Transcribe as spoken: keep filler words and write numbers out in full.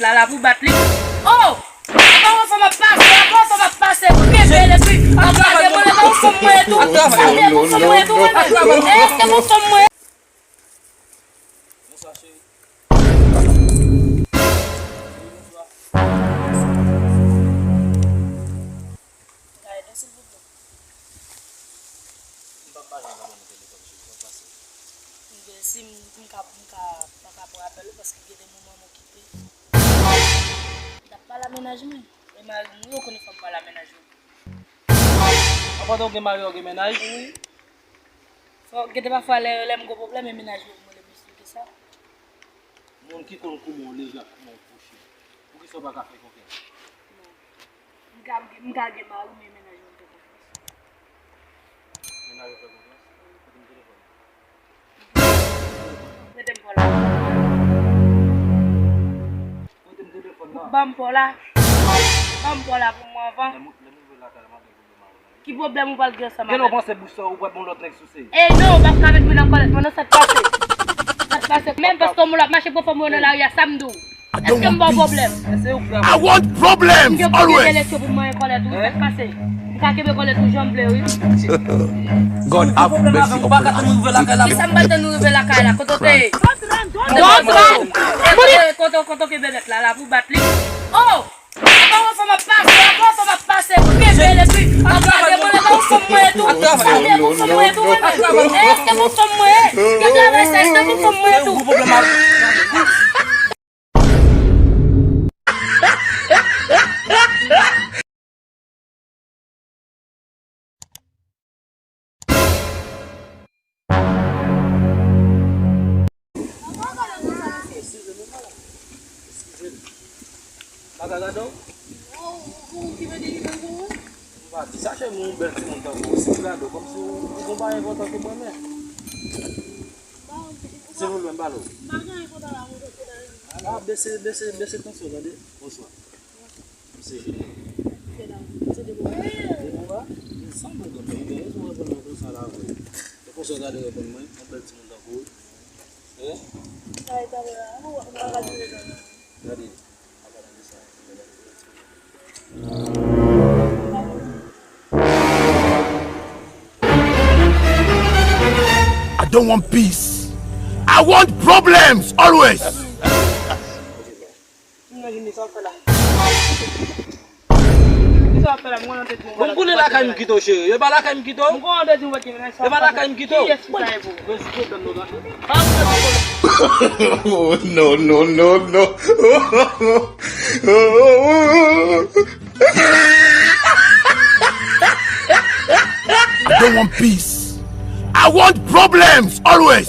la la pou bat li. Oh! Apa yon fanm ap pase, apa yon fanm ap pase, pou kenbe l epi ap gade mwen, epa yon fanm mwen ye tou. Sa vle pou fanm mwen ye tou, mwen menm. Eske pou fanm mwen ye? Bonswa, cheri. Bonswa. Ka ede w, silvouplè? M p ap pale anba nan telefòn, cheri, sa pase. Ebyen, si m, m ka, m ka, pa ka pran apèl ou, paske gen de moman m okipe. M t ap pale a mennaj mwen. E mari m, wi, ou konnen fò m pale a mennaj mwen. Anpandan w gen mari, w gen mennaj? Wi. Fò, gen de pafwa, lè, lè m gen pwoblèm, e mennaj mwen m rele m esplike sa. Moun ki konn kouman w leve ak kouman w kouche, poukisa w pa ka fè konfyans? Non. M ka, m ka gen mari, men mennaj mwen m fè konfyans. Mennaj ou fè konfyans? Kote m telefòn nan? Mete m pa w la. Kote m telefòn nan? Ban m pa w la. Ban m pa w la pou mwen anvan. Lè m, lè m rive lakay la, m ap gen pwoblèm avè w. Ki pwoblèm ou pral gen ansanm avè m? Gen lè w panse bouch sa, ou pral bon lòt nèg souse. E non, ou p ap ka met mwen nan kòlèt mwen, non, sa t pase. Sa t pase. Menm paske yon moun ap mache pou fanm mwen nan lari a, sa m di w. Èske m ba w pwoblèm? Èske ou pran I want problems always. Mwen gen lè pou m manyen kòlèt ou, sa k pase? M ka kenbe kòlèt ou jan m vle, wi. God have mercy upon us. Kisa m pa tann ou rive lakay la? Kote w te ye? Kote, kote, kote w kenbe nèg la, la pou bat li? Oh! Apa yon fanm ap pase, apa yon fanm ap pase, pou kenbe l epi ap gade mwen, epa yon fanm mwen ye tou. Sa vle pou fanm mwen ye tou, mwen menm. Èske pou fanm mwen ye? Gen travèse, èske pou fanm mwen ye tou? Eskize m. M pa ka gade w? M pa di sa, cheri, m yon bèl timoun tankou w. Si m gade w, kòmsi w, ou gon bagay enpòtan ke mwen, men. Silvouplè, m pale w. Ah, bese, bese, bese tansyon, tande? Bonswa. Misye jene. Depi w a, li sanble w gen rezon reponn mwen konsa la vre. Se konsa w gade reponn mwen, yon bèl timoun tankou w. Hein? Gade. I don't want peace. I want problems always. Bon, m konnen lakay m kite w, cheri. E pa lakay m kite w? E pa lakay m kite w? Oh, no, no, no, no. I don't want peace. I want problems always.